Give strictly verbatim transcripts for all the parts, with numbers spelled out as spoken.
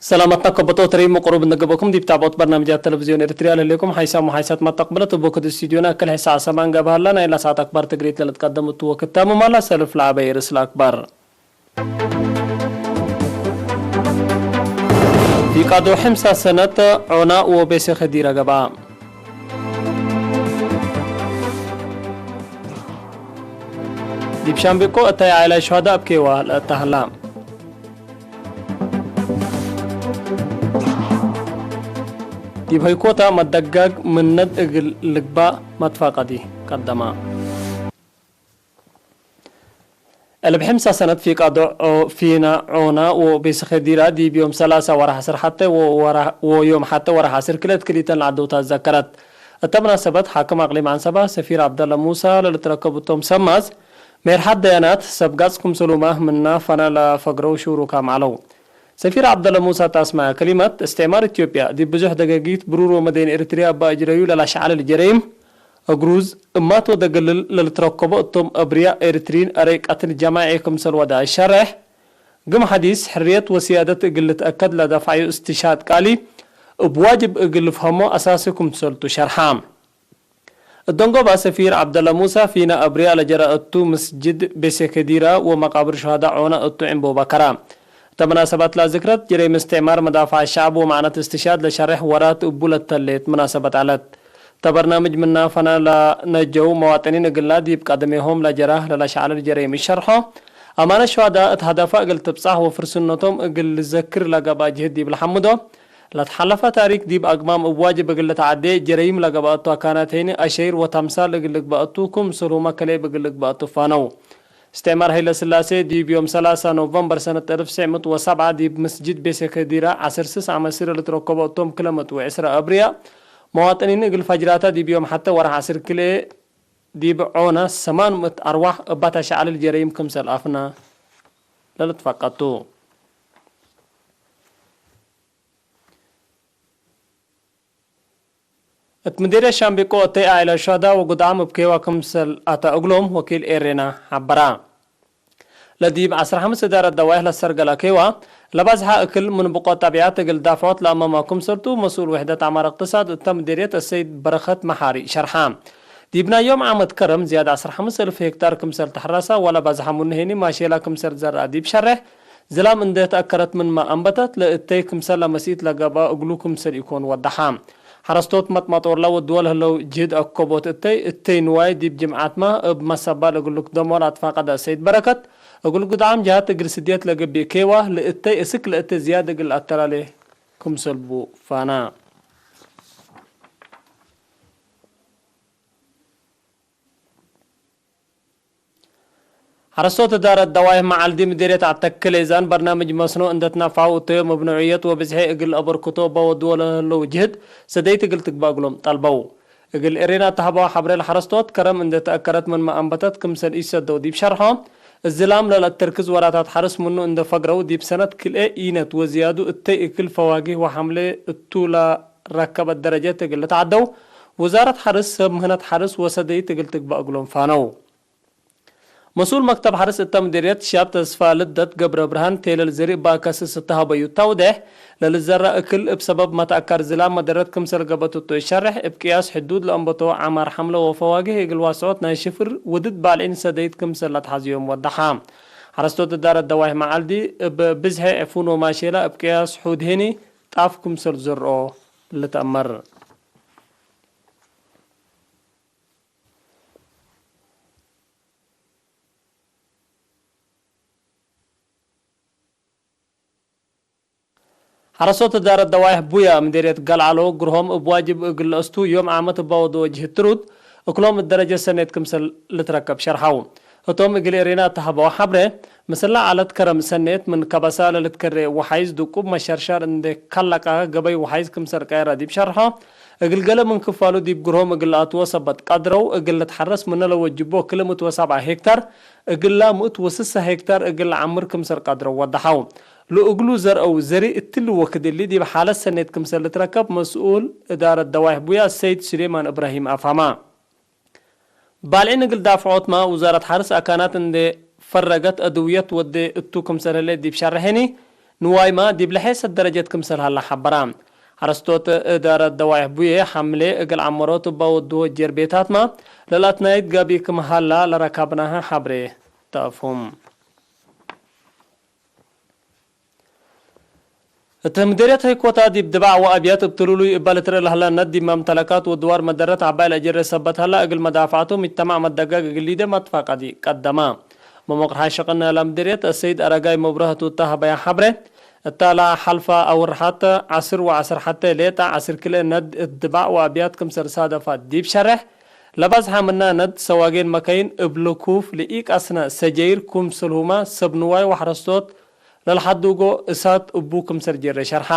ሰላመትና ከበጦ ተሪር ምቅሩብ እንገብአኩም። ዲብ ታብዖት በርናምጃት ተለቪዝዮን ኤረትርያ ለህሌኩም ሓይሳም ወሓይሳት መተቅብለት እቡ ክድ ስቱድዮና እክል ሕሳዕ ሰማን ገብሀላ። ናይላ ሰዓት አክባር ትግሪት ለልትቀደም እቱ ወክድ ታምማላ። ሰልፍ ለዐበየ ርእስ ለአክባር። ፊቃዶ ሕምሳ ሰነት ዖና ወቤሴ ከዲረ ገብአ። ዲብ ሻምቤቆ እተይ ዓኢላይ ሹሀዳእ እብ ኬዋ ለእተሀላ። ዲብ ሀይኮታ መደጋግ ምነድ እግል ልግባእ መትፋቀዲ ቀደማ። እብ ሕምሳ ሰነት ፊቃዶ ፊና ዖና ወቤሰ ከዲራ ዲብ ዮም ሰላሳ ወርሕ ዐስር ሐቴ ወወርሕ፣ ወዮም ሐቴ ወርሕ ዐስር ክልኤት ክልኢተን ለዐደውታ ትዘከረት። እተ መናሰበት ሓክም አቅሊም ዐንሰባ ሰፊር ዐብደለ ሙሳ ለልትረከቡ እቶም ሰማዝ፣ ሜርሐት ደያናት ሰብ ጋጽ ክምሰሉማ ምና ፈና ለፈግረው ሹሩካም ዐለው። ሰፊር ዐብደለ ሙሳ ተ አስመዐ ከሊመት፣ እስትዕማር ኢትዮጵያ ዲብ ብዙሕ ደገጊት ብሩር ወመደይን ኤሪትርያ እበ እጅረዩ ለለአሽዐልል ጀረይም፣ እግሩዝ፣ እማት ወደገልል ለልትረከቦ እቶም አብርያእ ኤሪትርይን አረይ ቀትል ጀማዒ ክምሰል ወደ አሸሬሕ፣ ግም ሐዲስ ሕርየት ወስያደት እግል ልትአከድ ለደፍዐዩ እስትሽሃድ ቃሊ እብ ዋጅብ እግል ልፍሀሞ አሳሲ ክምሰልቱ ሸርሐ። እደንጎባ ሰፊር ዐብደለ ሙሳ ፊና አብርያእ ለጀረ እቱ ምስጅድ ቤሴ ከዲራ ወመቃብር ሹሀዳእ ዖና እቱ ዕንቦባ ከራ። እተ መናሰባት ለዝክረት ጀረይም እስትዕማር መዳፍዐት ሸዐብ ወመዕነት እስትሽሃድ ለሸሬሕ ወራት እቡ ለተሌት መናሰበት ዐለት። እተ በርናምጅ ምና ፈና ለነጀው መዋጥኒን እግልና ዲብ ቀደሜሆም ለጀራህ ለለሸዐለ ጀረይም እሸርሖ። አማነት ሹሀዳእ እት ሀደፋ እግል ትብጻሕ ወፍርስነቶም እግል ልዘክር ለገብአ ጅህድ ዲብ ለሐምዶ። ለትሐለፈ ታሪክ ዲብ አግማም እብ ዋጅብ እግል ልትዐዴ ጀረይም ለገብአቱ አካናት ሄኒ አሸይር ወተምሳል እግል ልግበአቱ ክምሰልሁመ ከሌብ እግል ልግበአቱ ፋነው። እስትዕማር ሀይለስላሴ ዲብ ዮም ሰላሳ ኖቨምበር ሰነት አልፍ ትስዕ ምእት ወሰብዓ ዲብ መስጅድ ቤሰ ከዲራ ዐስር ስስ አመስር ልትረከቦ እቶም ክለ ምእት ወዕስረ አብርያእ መዋጥኒን እግል ፈጅራታ ዲብ ዮም ሐቴ ወርሕ ዐስር ክልኤ ዲብ ዖና ሰማን ምእት አርዋሕ እባ ተሸዐልል ጀረይም ክምሰል አፍና ለልትፈቀድ ቱ። እት ምዴርየት ሻምቤቆ እተይ ዓኢለ ሹሀዳእ ወጉድዓም እብ ኬዋ ክምሰል አተ እግሎም ወኪል ኤሬና ሐበራ። ለዲብ ዐስር ሐምስ እዳረት ደዋይሕ ለሰርገለ ኬዋ ለባዝሐ እክል ምን ብቆ ጠቢዐት እግል ዳፍዖት ለአመማ ክምሰልቱ መስኡል ውሕደት ዐማር እቅትሳድ እተ ምዴርየት አሰይድ በረኸት መሓሪ ሸርሐ። ዲብ ናይ ዮም ዓመት ከረም ዝያድ ዐስር ሐምስ እልፍ ሄክታር ክምሰል ተሐረሰ ወለባዝሐ ምኑ ሄኒ ማሼላ ክምሰል ዘረአ ዲብ ሸሬሕ ዝላም እንዴ ተአከረት ምንመ አንበተት ለእተይ ክምሰል ለመስኢት ለገብአ እግሉ ክምሰል ኢኮን ወደሐ። ሐረስቶት መጥመጦርለ ወድወ ለህለው ጅህድ አከቦት እተይ፣ እተይ ንዋይ ዲብ ጅምዓትመ እብ መሰባል እግል ልክደሞ ለአትፋቀደ ሰይድ በረከት፣ እግል ጉድዓም ጀሀት እግል ስድየት ለገብእ ኬዋ፣ ለእተይ እስክ ለእተ ዝያድ እግል አተላሌ ክምሰል ቡ ፋና። ሐረስቶት እዳረት ደዋይሕ መዓልዲ ምዴርየት አተክሌዛን በርናምጅ መስኖ እንዴ ትነፍዐው እተዮም እብ ንዑየት ወብዝሒ እግል አበርክቶ እበ ወድዎ ለህለው ጅህድ ሰደይት እግል ትግበእ እግሎም ጠልበው። እግል ኤሬና ተሀበው ሐብሬ ለሐረስቶት ከረም እንዴ ተአከረት ምንመ አንበተት ክምሰል ኢሰደው ዲብ ሸርሖ፣ እዝላም ለለአተርክዝ ወራታት ሐርስ ምኑ እንዴ ፈግረው ዲብ ሰነት ክልኤ ኢነት ወዝያዱ እተይ እክል ፈዋጊህ ወሐምሌ እቱ ለረከበት ደረጀት እግል ልትዐደው፣ ውዛረት ሐርስ ሰብ ምህነት ሐርስ ወሰደይት እግል ትግበእ እግሎም ፋነው። መስኡል መክተብ ሐርስ እተ ምዴርየት ሻብ ተስፋ ልደት ገብረብርሃን፣ ቴለል ዘሪእ በአከስስ እተ ሀበዩ ተውዴሕ፣ ለልዘረ እክል እብ ሰበብ መትአካር ዝላም መደረት ክምሰል ገብአት እቱ እሸሬሕ፣ እብ ቅያስ ሕዱድ ለአንበቶ ዐማር ሐምለ ወፈዋግህ እግል ዋስዖት ናይ ሽፍር ውድድ ባልዒን ሰደይት ክምሰል ለትሐዝዮም ወደሐ። ሐረስቶት እዳረት ደዋይሕ መዓልዲ፣ እብ ብዝሒ ዕፉን ወማሼላ እብ ቅያስ ሑድ ሄኒ ጣፍ ክምሰል ዘርኦ ልትአመር። ሐረሶት እዳረት ደዋይሕ ቡያ ምዴርየት ገልዓሎ፣ ግርሆም እብ ዋጅብ እግል ለአስቱ ዮም ዓመት እባ ወደወ ጅህት ትሩድ፣ እክሎም እት ደረጀት ሰኔት ክምሰል ልትረከብ ሸርሐው። ህቶም እግል ኤሬና እተ ሀበው ሐብሬ፣ ምስላ ዓለት ከረም ሰኔት ምን ከበሳ ለልትከሬ ወሓይዝ ድቁብ መሸርሻር እንዴ ከለቀ፣ ገበይ ወሓይዝ ክምሰል ቀየረ ዲብ ሸርሖ፣ እግል ገሌ ምን ክፋሉ ዲብ ግርሆም እግል ለአትዎ ሰበት ቀድረው፣ እግል ልትሐረስ ምነ ለወጅቦ ክል ምእት ወሰብዓ ሄክታር እግላ ምእት ወስሳ ሄክታር እግል ለዐምር ክምሰል ቀድረው ወደሐው። ለእግሉ ዘርአው ዘሪእ እትሊ ወክድ እሊ ዲብ ሓለት ሰኔት ክምሰል ልትረከብ መስኡል እዳረት ደዋይሕ ቡያ ሰይድ ሱሌማን እብራሂም አፍሀማ። ባልዒን እግል ዳፍዖትመ ውዛረት ሐርስ አካናት እንዴ ፈረገት አድውየት ወዴ እቱ ክምሰል ህሌት ዲብ ሸርሕ ሄኒ፣ ንዋይማ ዲብ ለሐሰት ደረጀት ክምሰል ሀላ ሐበራ። ሐረስቶት እዳረት ደዋይሕ ቡዬ ሐምሌ እግል ዐመሮት እበ ወድዎ ጀርቤታትማ ለልአትናይት ጋብእ ክም ሀላ ለረካብናሀ ሐብሬ ተአፉም። እት ምዴርየት ሀይኮታ ዲብ ድባዕ ወአብያት እብ ትሉሉይ እበ ልትርእ ለህለ ነት ዲብ መምተለካት ወድዋር መደረት ዐባይ ለአጀሬ ሰበት ሀላ እግል መዳፈዐቱ ምጅተማዕ መደጋግ እግል ሊዴ መትፋቀዲ ቀደማ። መመቅርሓይ ሸቅነ ለምዴርየት አሰይድ አረጋይ መብረሀቱ እተ ሀበያ ሐብሬ፣ እታ ለሐልፋ አውርሐት ዐስር ወዐስር ሐቴ ሌጠ ዐስር ክልኤ ነት እት ድባዕ ወአብያት ክምሰል ሳደፋ ዲብ ሸሬሕ፣ ለበዝሐ ምና ነት ሰዋጌን መከይን እብ ልኩፍ ለኢቀስነ ሰጀይር ክምሰልሁመ ሰብ ንዋይ ወሐረስቶት ለልሐድጎ እሳት እቡ ክምሰል ጀሬ ሸርሐ።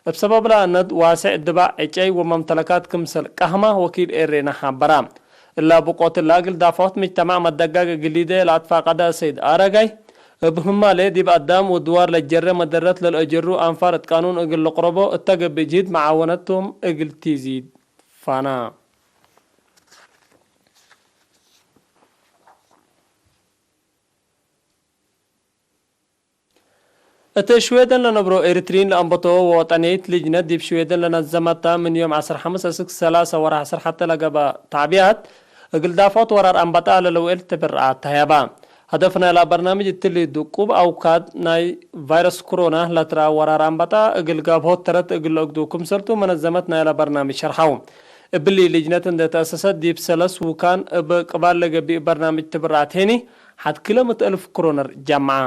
እብ ሰበብላ ነት ዋሴዕ ድባዕ ዕጨይ ወመምተለካት ክምሰል ቀህመ ወኪል ኤሬና ሐበራ። እላ ብቆትላ እግል ዳፈዖት ምጅተማዕ መደጋግ እግል ሊዴ ለአትፋቀደ ሰይድ አረጋይ፣ እብ ህማሌ ዲብ አዳም ወድዋር ለጀሬ መደረት ለልአጀሩ አንፋር እት ቃኑን እግል ልቅረቦ እተ ገብእ ጅህድ መዓወነቶም እግል ቲዚድ ፋና። እት ሽዌደን ለነብሮ ኤሪትሪን ለአንበቶ ወወጠንየት ልጅነት ዲብ ሽዌደን ለነዘመተ ምን ዮም ዐስር ሐምስ እስክ ሰላሰ ወርሕ ዐስር ሐቴ ለገብአ ተዕቢያት፣ እግል ዳፍዖት ወራር አንበጣ ለለውኤል ትብርዓት ተህየባ። ሀደፍ ናይላ በርናምጅ እትሊ ድቁብ አውካድ ናይ ቫይረስ ኮሮና ለትረአ ወራር አንበጣ እግል ጋብሆት ተረት እግል ለአግዱ ክምሰልቱ መነዘመት ናይላ በርናምጅ ሸርሐው። እብሊ ልጅነት እንዴ ተአሰሰት ዲብ ሰለስ ውካን እብ ቅባል ለገቢእ በርናምጅ ትብርዓት ሄኒ፣ ሐድ ክለ ምእት እልፍ ክሮነር ጀምዐ።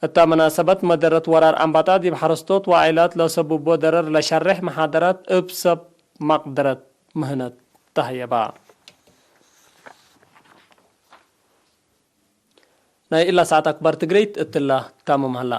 እታ መናሰበት መደረት ወራር አንበጣ ዲብ ሐረስቶት ወዓይላት ለሰቡቦ ደረር ለሸሬሕ መሓደራት እብ ሰብ መቅደረት ምህነት ተህየባ። ናይ እላ ሰዓት አክባር ትግረይት እትላ ታምም ሀላ።